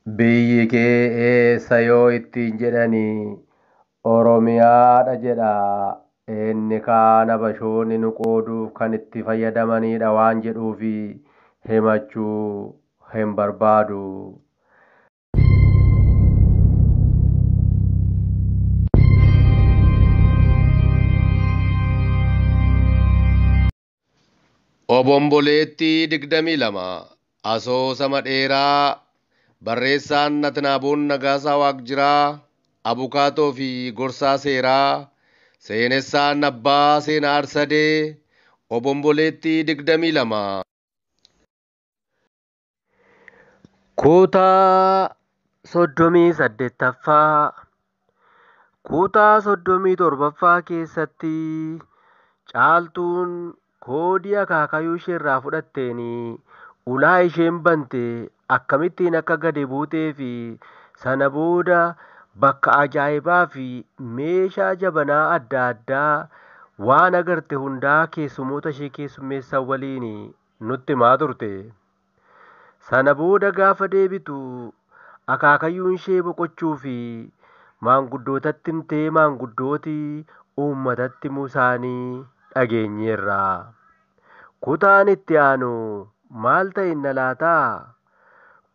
Biyyi kee eessa yoo ittiin jedhanii Oromiyaadha jedha. Inni kaan Habashoonni nu qooduuf kan itti fayyadamanidha waan jedhuufi himachuu hin barbaadu. Obomboleettii 22 Asoosama dheeraa barreessaan Atnaaboon Nagaasaa Waaqjiraa Abukaatoo fi Gorsaa Seeraa Seenessaan Abbaa Seenaa Arsadee Obomboleettii 22. Kutaa 38ffaa Kutaa 37ffaa keessatti Caaltuun koodii akaakayyuu isheerraa fudhatteen ulaa isheen bante akkamittiin akka gadi buutee fi sana booda bakka ajaa'ibaa fi meeshaa jabanaa adda addaa waan agarte hundaa keessummoota ishee keessummeessan waliin nutti himaa turte. Sana booda gaafa deebitu akaakayyuun ishee boqochuu fi maanguddootatti himtee maanguddooti uummatatti himuu isaanii dhageenyeerra. Kutaan itti aanu maal ta'inna laataa?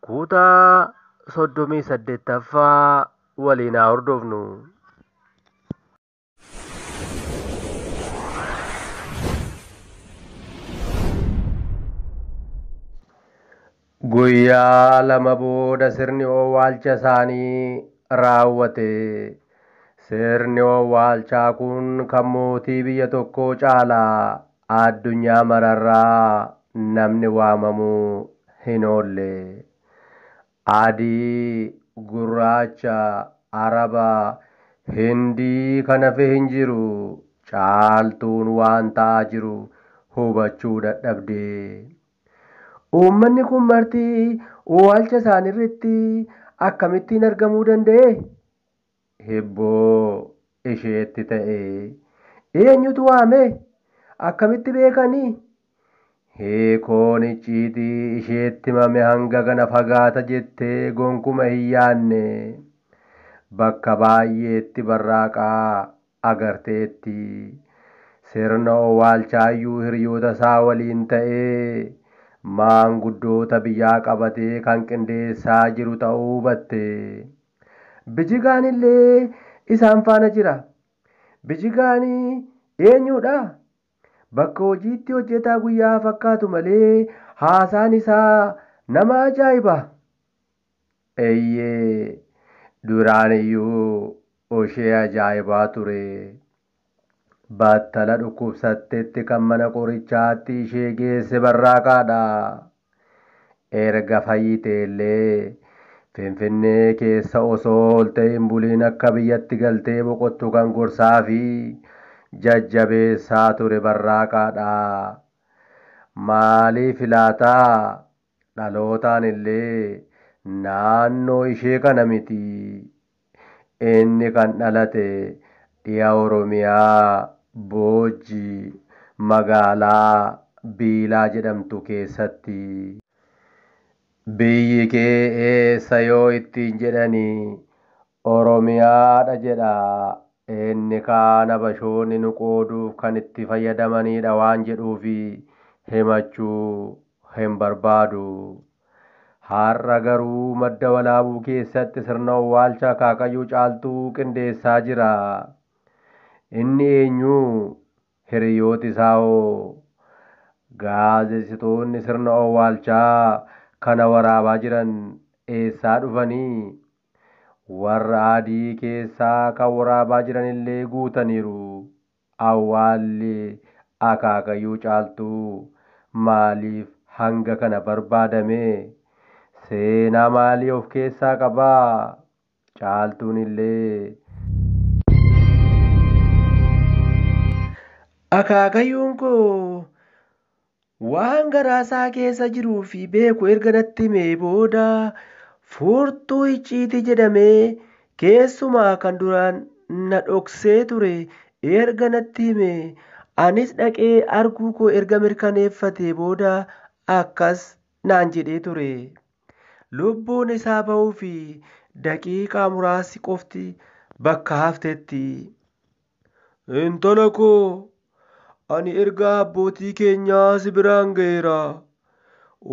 Kutaa 38ffaa waliin haa hordofnu. Guyyaa lama booda sirni owwaalcha isaanii raawwate. Sirni owwaalchaa kun kan mootii biyya tokkoo caalaa addunyaa mararraa namni waamamuu hin oolle. Adii, gurraacha, Araba, Hindii kan hafe hin jiru. Caaltuun waan ta'aa jiru hubachuu dadhabde. Uummanni kun marti owwaalcha isaaniirratti akkamittiin argamuu danda'e? Hibboo isheetti ta'e. Eenyutu waame? Akkamitti beekanii? Hiikoon icciitii isheetti himame hanga kana fagaata jettee gonkuma hin yaadne. Bakka baay'eetti barraaqaa agarteetti. Sirna owwaalchaayyuu hiriyoota isaa waliin ta'ee maanguddoota biyyaa qabatee kan qindeessaa jiru ta'uu hubatte. Bijigaan illee isaan faana jira. Bijigaan eenyudha? Bakka hojiitti hojjetaa guyyaa fakkaatu malee haasaan isaa nama ajaa'iba. Eeyyee, duraan iyyuu ishee ajaa'ibaa ture. Battala dhukkubsattetti kan mana qorichaatti ishee geesse barraaqaadha. Erga fayyite illee Finfinnee keessa osoo oolte hin buliin akka biyyatti galtee boqottu kan gorsaa fi jajjabeessaa ture barraaqaadha. Maaliif laataa? Dhalootaan illee naannoo ishee kana miti. Inni kan dhalate dhiya Oromiyaa Boojji magaalaa Biilaa jedhamtu keessatti. Biyyi kee eessa yoo ittiin jedhanii Oromiyaadha jedha. Inni kaan Habashoonni nu qooduuf kan itti fayyadamanidha waan jedhuufi himachuu hin barbaadu. Har'a garuu madda walaabuu keessatti sirna owwaalcha akaakayyuu Caaltuu qindeessaa jira. Inni eenyu? Hiriyooti isaa hoo? Gaazexeessitoonni sirna owwaalchaa kana waraabaa jiran eessaa dhufanii? Warra adii keessaa kan waraabaa jiran illee guutaniiru. Awwaalli akaakayyuu Caaltuu maaliif hanga kana barbaadame? Seenaa maalii of keessaa qabaa? Caaltuun illee Akaakayyuun koo waan garaasaa keessa jiruu fi beeku erga natti himee booda furtuu icciitii jedhamee keessumaa kan duraan na dhoksee ture erga natti hime anis dhaqee arguu koo erga mirkaneeffatee booda akkas naan jedhee ture. lubbuun isaa ba'uu fi daqiiqaa muraasni qofti bakka haftetti. Intala koo, ani ergaa abbootii keenyaa si biraan ga'eera.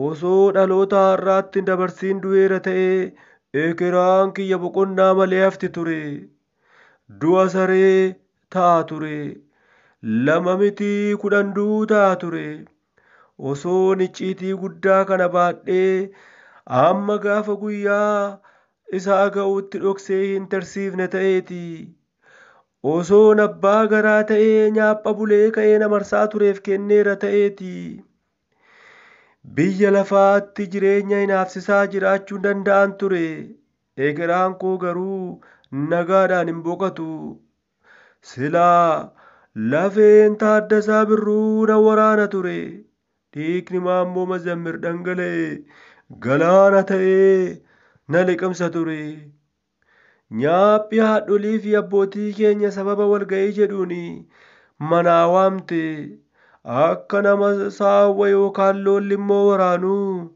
Osoo dhaloota har'aatti hin dabarsiin du'eera ta'ee ekeraan kiyya boqonnaa malee hafti ture. Du'a saree ta'a ture. Lama mitii 10 du'uu ta'a ture. Osoon icciitii guddaa kana baadhee amma gaafa guyyaa isaa ga'utti dhoksee hin tarsiifne ta'eeti. Osoon abbaa garaa ta'ee nyaapha bulee ka'ee na marsaa tureef kenneera ta'eeti. Biyya lafaatti jireenya hinaafsisaa jiraachuu danda'an ture. Egeraan koo garuu nagaadhaan hin boqotu. Silaa lafeen Taaddasaa Birruu na waraana ture. Dhiigni Maammoo Mazammir dhangala'e galaana ta'ee na liqimsa ture. Nyaaphi haadholii fi abbootii keenya sababa walga'ii jedhuun manaa waamte. Akka nama saawwa yookaan loolli immoo waraanuu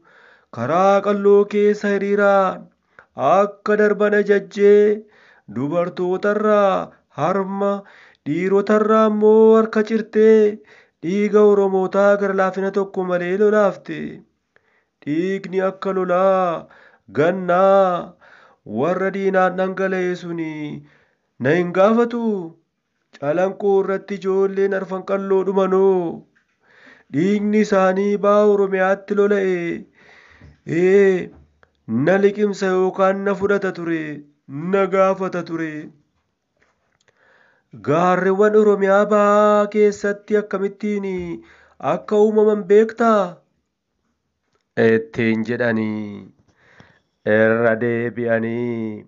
karaa qalloo keessa hiriiraan akka darban ajajjee dubartootarraa harma dhiirotarraa immoo harka cirtee dhiiga Oromootaa gara laafina tokko malee lolaafte. Dhiigni akka lolaa gannaa warra diinaan dhangala'e suni na hin gaafatu. Calanqoo irratti ijoolleen arfan qalloo dhumanoo dhiigni isaanii ba'a Oromiyaatti lola'e. Ee, na liqimsa yookaan na fudhata ture, na gaafata ture. Gaarreewwan Oromiyaa bahaa keessatti akkamittiin akka uumaman beektaa? Ittiin jedhanii irra deebi'anii.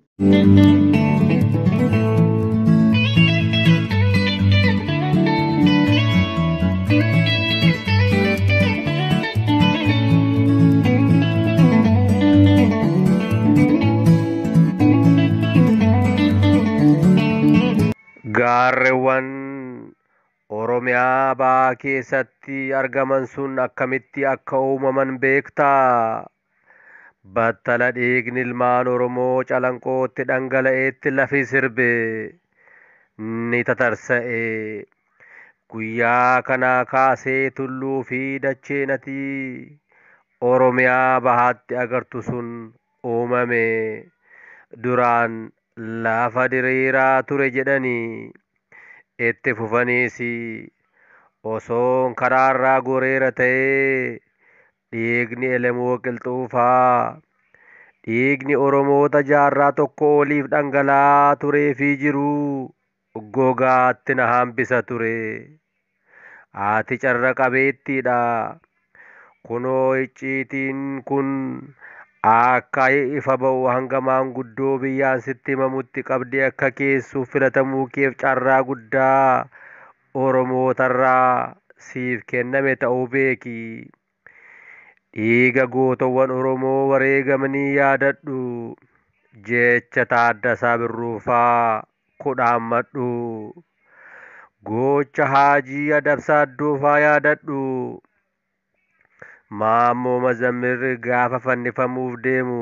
Gaarreewwan Oromiyaa bahaa keessatti argaman sun akkamitti akka uumaman beektaa? Battala dhiigni ilmaan Oromoo calanqootti dhangala'eetti lafi sirbe ni tatarsa'e. Guyyaa kanaa kaasee tulluu fi dacheen ati Oromiyaa bahaatti agartu sun uumame. Duraan lafa diriiraa ture jedhanii itti fufaniis osoon karaarraa goreera ta'ee dhiigni Elemoo Qilxuufaa dhiigni Oromoota jaarraa tokko oliif dhangala'aa turee fi jiruu gogaatti na hambisa ture. Ati carra qabeettiidha. Kunoo icciitiin kun akka ifa ba'u hanga maanguddoo biyyaan sitti himamutti qabdee akka keessuuf filatamuu keef carraa guddaa Oromootarraa siif kenname ta'uu beeki. Dhiiga gootowwan Oromoo wareegamanii yaadadhu. Jecha Taaddasaa Birruufaa kudhaammadhu. Gocha Haajii Adabsaa Addoofaa yaadadhu. Maammoo Mazammir gaafa fannifamuuf deemu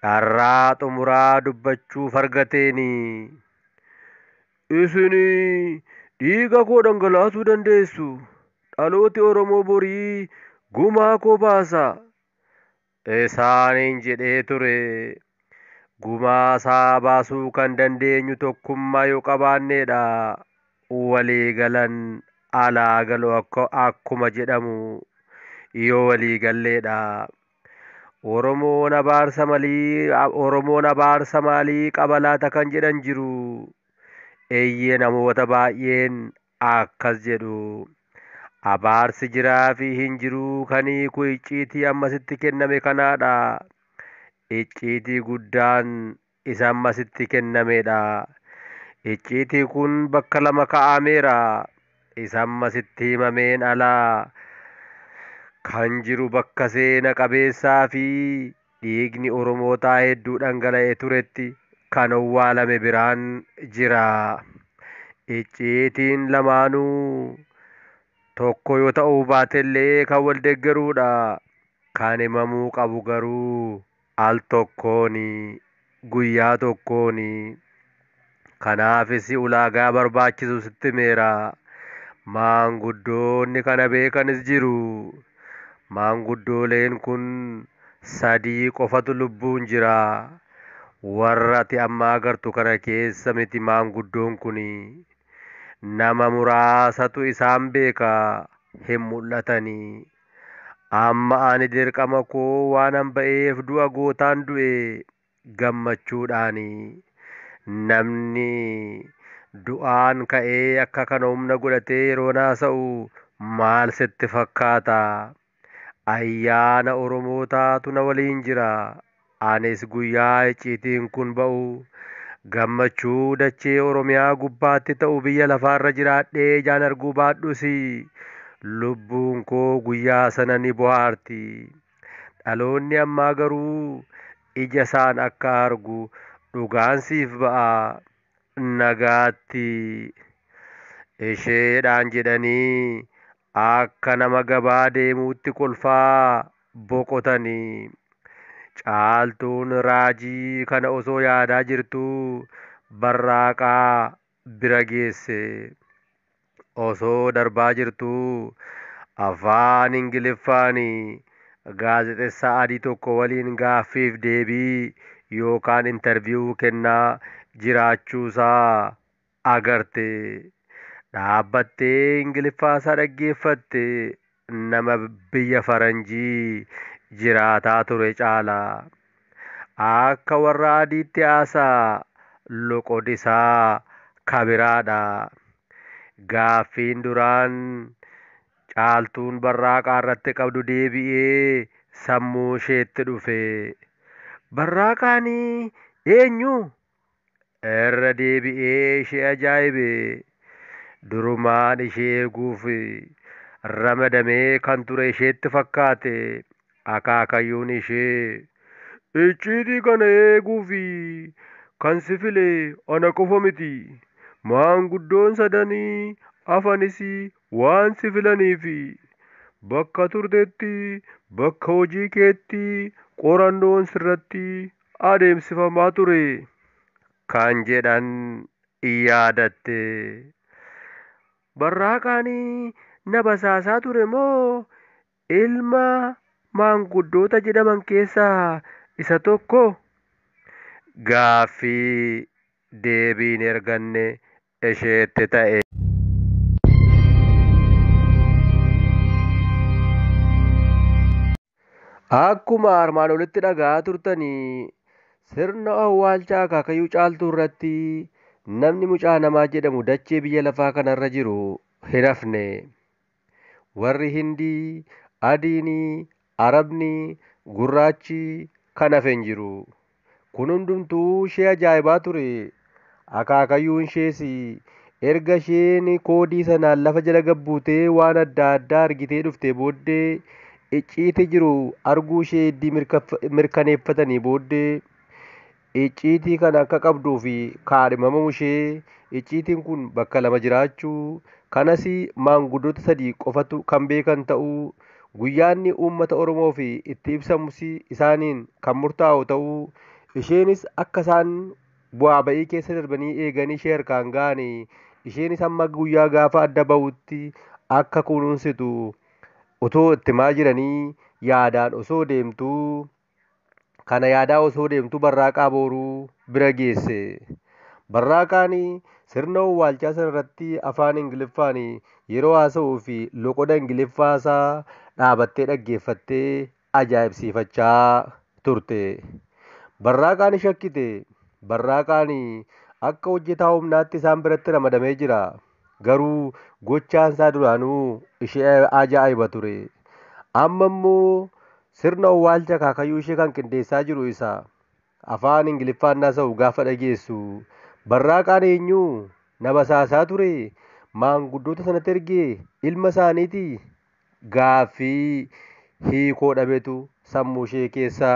carraa xumuraa dubbachuuf argateeni. Isin dhiiga koo dhangalaasuu dandeessu. Dhalooti Oromoo borii gumaa koo baasa. Isaaniin jedhee ture. Gumaa isaa baasuu kan dandeenyu tokkummaa yoo qabaanneedha. Walii galan alaa galu akkuma jedhamu yoo walii galleedha. Oromoon abaarsa malii Oromoon abaarsa maalii qaba laata kan jedhan jiru. Eeyyee namoota baay'een akkas jedhu. Abaarsi jiraa fi hin jiruu kan hiiku icciitii ammasitti kenname kanaadha. Icciitii guddaan isa ammasitti kennamedha. Icciitii kun bakka lama kaa'ameera. Isa ammasitti himameen alaa kan jiru bakka seena qabeessaa fi dhiigni Oromootaa hedduu dhangala'ee turetti kan owwaalame biraan jira. Icciitiin lamaanuu tokko yoo ta'uu baatellee kan wal deeggaruudha. Kan himamuu qabu garuu al tokkooni, guyyaa tokkooni. Kanaafis ulaagaa barbaachisu sitti himeera. Maanguddoonni kana beekanis jiru. Maanguddooleen kun sadii qofatu lubbuun jira. Warra ati amma agartu kana keessa miti maanguddoon kun. Nama muraasatu isaan beeka, hin mul'atanii. Amma ani dirqama koo waanan ba'eef du'a gootaan du'e gammachuudhaani. Namni du'aan ka'ee akka kana humna godhatee yeroo haasa'u maal sitti fakkaata? Ayyaana Oromootaatu na waliin jira. Anis guyyaa icciitiin kun ba'u gammachuu dachee Oromiyaa gubbaatti ta'u biyya lafaarra jiraadhee ijaan arguu baadhus lubbuun koo guyyaa sana ni bohaarti. Dhaloonni ammaa garuu ija isaan akka argu dhugaan siif ba'a. Nagaatti isheedhaan jedhanii akka nama gabaa deemuutti kolfaa boqotanii. Caaltuun raajii kana osoo yaadaa jirtuu Barraaqaa bira geesse. Osoo darbaa jirtuu afaan Ingiliffaan gaazexeessaa adii tokko waliin gaaffiif deebii yookaan intarviyuu kennaa jiraachuusaa agarte. Dhaabbattee Ingiliffaasaa dhaggeeffatte, nama biyya faranjii jiraataa ture caala. Akka warra adiitti haasaa, loqodisaa kabiraadha. Gaaffiin duraan Caaltuun Barraaqaa irratti qabdu deebi'ee sammuu isheetti dhufe. Barraaqaan eenyu? Irra deebi'ee ishee ajaa'ibe. Durumaan ishee eeguuf ramadamee kan ture isheetti fakkaate. Akaakayyuun ishee icciitii kana eeguuf kan si file ana qofa miti. Maanguddoon sadanii hafanis waan si filaniif bakka turtetti, bakka hojii keetti qorannoon sirratti adeemsifamaa ture kan jedhan yaadatte. Barraaqaan na basaasaa ture moo ilma maanguddoota jedhaman keessaa isa tokko? Gaaffii deebiin erganne isheetti ta'e. Akkuma armaan olitti dhaga'aa turtanii, sirna awwaalchaa akaakayyuu Caaltuu irratti namni mucaa namaa jedhamu dachee biyya lafaa kanarra jiru hin hafne. Warri Hindii, adiin, Arabni, gurraachi kan hafe hin jiru. Kun hundumtuu ishee ajaa'ibaa ture. Akaakayyuun ishees erga isheen koodii sanaan lafa jala gabbuutee waan adda addaa argitee dhuftee booddee, icciitii jiru arguu ishee iddii mirkaneeffatanii booddee, icciitii kana akka qabduu fi kaadhimamuu ishee, icciitiin kun bakka lama jiraachuu, kanas maanguddoota sadii qofatu kan beekan ta'uu, guyyaanni uummata Oromoo fi itti ibsamus isaaniin kan murtaa'u ta'uu, isheenis akka isaan bu'aa ba'ii keessa darbanii eeganii ishee harkaan ga'anii isheenis hamma guyyaa gaafa adda ba'utti akka kunuunsitu otoo itti himaa jiranii, yaadaan osoo deemtuu, kana yaadaa osoo deemtuu Barraaqaa Booruu bira geesse. Barraaqaan sirna owwaalchaa sana irratti afaan Ingiliffaan yeroo haasa'uu fi loqoda Ingiliffaasaa dhaabattee dhaggeeffattee ajaa'ibsiifachaa turte. Barraaqaan shakkite. Barraaqaan akka hojjetaa humnaatti isaan biratti ramadamee jira. Garuu gochaan isaa duraanuu ishee ajaa'iba ture. Amma immoo sirna owwaalcha akaakayyuu ishee kan qindeessaa jiru isa. Afaan Ingiliffaan haasa'u gaafa dhageessu, Barraaqaan eenyu? Na basaasaa ture? Maanguddoota sanatti ergee? Ilma isaaniiti? Gaaffii hiikoo dhabetu sammuu ishee keessa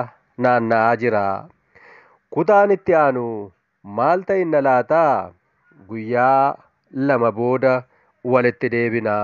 naanna'aa jira. Kutaan itti aanu maal ta'inna laata? Guyyaa lama booda walitti deebina.